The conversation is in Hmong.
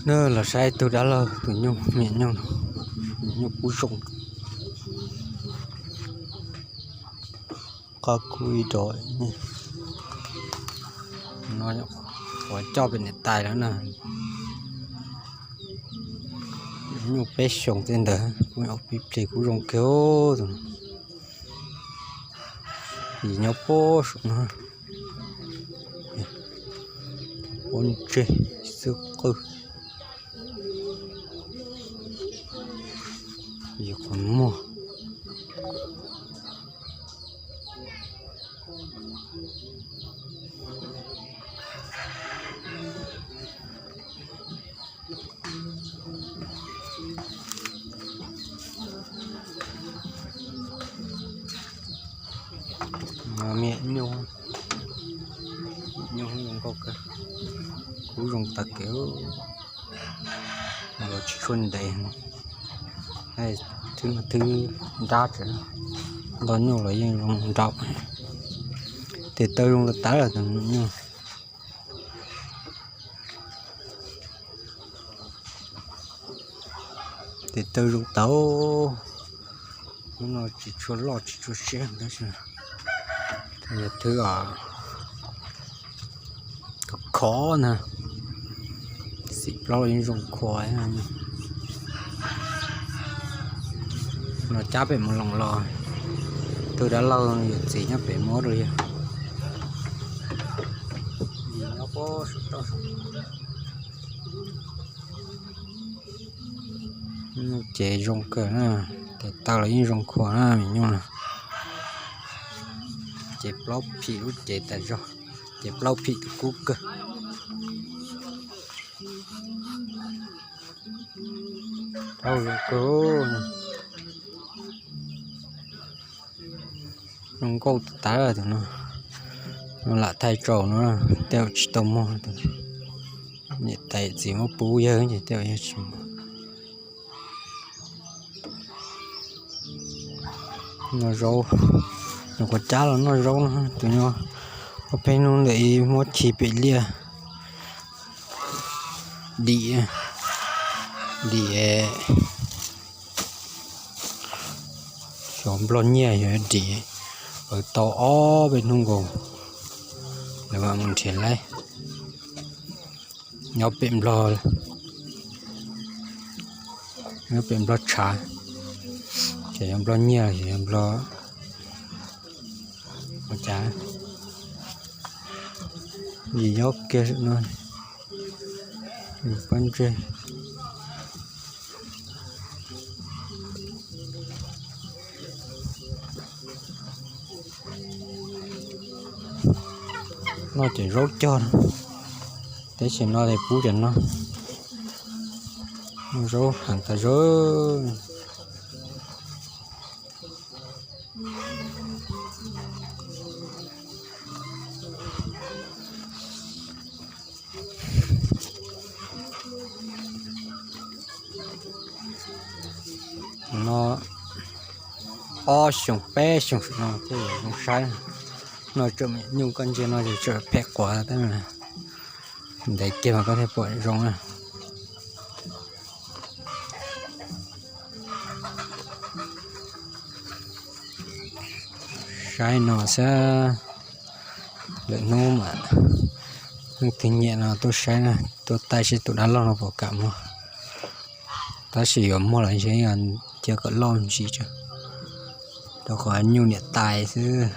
Los saib tus dab laug tus nyuj, me nyuj no, me nyuj kub zoo. Qab kub ib rov no, ua coj pem niam tais lawm na. Nyuj peb xyoos tej ntawd, kuj pib plig kub zoo kawg tus no. Yim nyob pob saum no, pob ntseg xwb qwj. Yim qhov muag. Me nyuj, nyuj zoo nkauj kawg, kub zoo tag kev. Los tsis tshua ntev, thwb thwb nrab tsev, nto nyuj los yeej zoo nraum. Tes taw zoo tas tas lawm tus nyuj. Tes taw zoo tau. Hnub no tsis tshua loj tsis tshua siab tab sis yog thwb khov khov na, xim plaub los yeej zoo khov. No cab pem mus loos los, tus dab laug yawm txiv nyob pem muab rau yawg. Nyuj ces zoo kawg na, tes taw los yeej zoo khov na me nyuj na. Ces plaub phim lub cev tas zog, ces plaub phim tus kub kawg. Zoo nkauj tas tas tus no, no lam thaij tsaus no, tej zaum tsis tau muag. Niam tais txiv muab pub yawg ces tej zaum yawg tsis muag. Noj zaub, nyuam qhuav cab los noj zaub no, tus nyuam qhuav pheej nug ntawm ib muab khi pem liaj. Dim, dim, xyov nplog nyiaj xyov dim, aws tau ob peb hnub nkaus lawm mam mus nrhiav laib. Nyob pem nplog, nyob pem nplog tshav, ces yog nplog nyiaj los yog nplog ua cas, yim nyob kiag no, pob ntseg. Noj cov zaub cog, teb chaws no tes pub cov no, noj zaub heev tas zog. No ob xyoos peb xyoos no thiaj li zoo saib. No tseem me nyuj, koj ntsia no ces tseem phem quav tab, ntev kiag mas koj thiaj pom zoo na. Saib no xwb, lwm hnub mam, leej twg nyiam no tuaj saib na, tuaj taij seb tus dab laug no puas kam muag. Tab sis yuav muag los ntshe cia kom loj ntsis tso, rau qhov nyuj niam tais xwb.